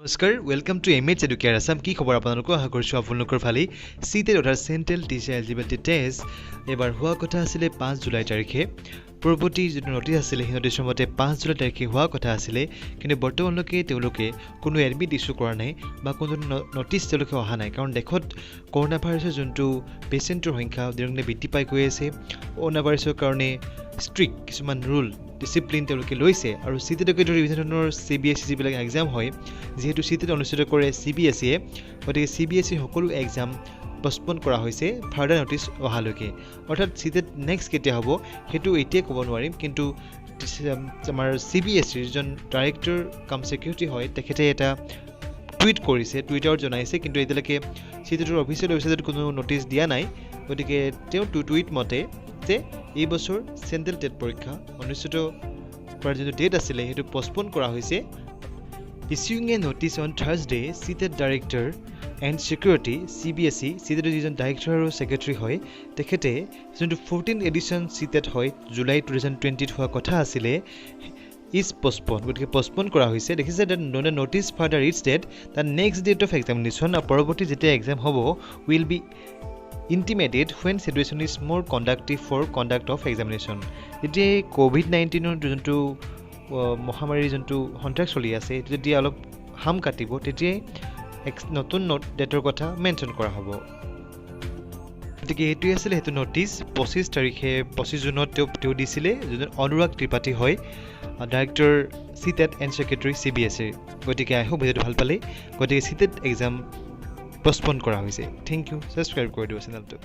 নমস্কাৰ, welcome to M H Educare Assam. কি খবৰ আপোনালোকৰ? আশা কৰিছোঁ আপোনালোকৰ ভালেই। চি টেট অৰ্থাৎ চেণ্ট্ৰেল টিচাৰ এলিজিবিলিটি টেষ্ট এইবাৰ হোৱা কথা আছিলে 5 জুলাই তাৰিখে। পূৰ্বৱৰ্তী যিটো নটিচ আছিলে, সেই নটিচৰ মতে 5 জুলাই তাৰিখে হোৱা কথা আছিলে। কিন্তু বৰ্তমানলৈকে তেওঁলোকে কোনো এডমিট ইছ্যু কৰা নাই বা কোনো নটিচ তেওঁলোকে অহা নাই। কাৰণ দেশত কৰোণা ভাইৰাছৰ যোনটো পেচেণ্টৰ সংখ্যা দিনক দিনে বৃদ্ধি পাই গৈ আছে। কৰোণা ভাইৰাছৰ কাৰণে ষ্ট্ৰিক্ট কিছুমান ৰুল, ডিচিপ্লিন তেওঁলোকে লৈছে আৰু চি টেটকে ধৰি বিভিন্ন ধৰণৰ চি বি এছ ই যিবিলাক এক্সাম হয়, যিহেতু চি টেট অনুষ্ঠিত কৰে চি বি এছ ইয়ে, গতিকে চি বি এছ ইৰ সকলো এক্সাম পষ্টপন কৰা হৈছে ফাৰ্ডাৰ নটিচ অহালৈকে। অৰ্থাৎ চি টেট নেক্সট কেতিয়া হ'ব, সেইটো এতিয়াই ক'ব নোৱাৰিম। কিন্তু আমাৰ চি বি এছ ইৰ যিজন ডাইৰেক্টৰ কাম ছেক্ৰেটাৰী হয়, তেখেতে এটা টুইট কৰিছে, টুইটাৰত জনাইছে। কিন্তু এতিয়ালৈকে চি টেটৰ অফিচিয়েল ৱেবছাইটত কোনো নটিচ দিয়া নাই। গতিকে তেওঁ টুইট মতে যে এই বছৰ চেণ্ট্ৰেল টেট পৰীক্ষা অনুষ্ঠিত কৰাৰ যিটো ডেট আছিলে, সেইটো পষ্টপন কৰা হৈছে। Issuing a notice on Thursday, CTET Director and Secretary CBSE, C টেটৰ যিজন ডাইৰেক্টৰ আৰু ছেক্ৰেটাৰী হয়, তেখেতে যোনটো 14 এডিশ্যন চি টেট হয়, জুলাই 2020ত হোৱা কথা আছিলে, is postpone. গতিকে পষ্টপন কৰা হৈছে। দেখিছে, the notice further reads that the next date of examination, পৰৱৰ্তী যেতিয়া এক্সাম হ'ব, will be intimated when situation is more conducive for conduct of examination. যেতিয়া এই ক'ভিড-19ৰ যোনটো মহামাৰীৰ যোনটো সন্ত্ৰাস চলি আছে, সেইটো যেতিয়া অলপ শাম কাটিব, তেতিয়াই এক নতুন ডেটৰ কথা মেনশ্যন কৰা হ'ব। গতিকে এইটোৱে আছিলে সেইটো নটিচ। 25 তাৰিখে, 25 জুনত তেওঁ দিছিলে, যোনজন অনুৰাগ ত্ৰিপাঠী হয়, director C TET and secretary C B S ইৰ। গতিকে আই হোপ ভিডিঅ'টো ভাল পালে। গতিকে চি টেট এক্সাম পষ্টপন কৰা হৈছে। Thank U. Subscribe কৰি দিব চেনেলটো।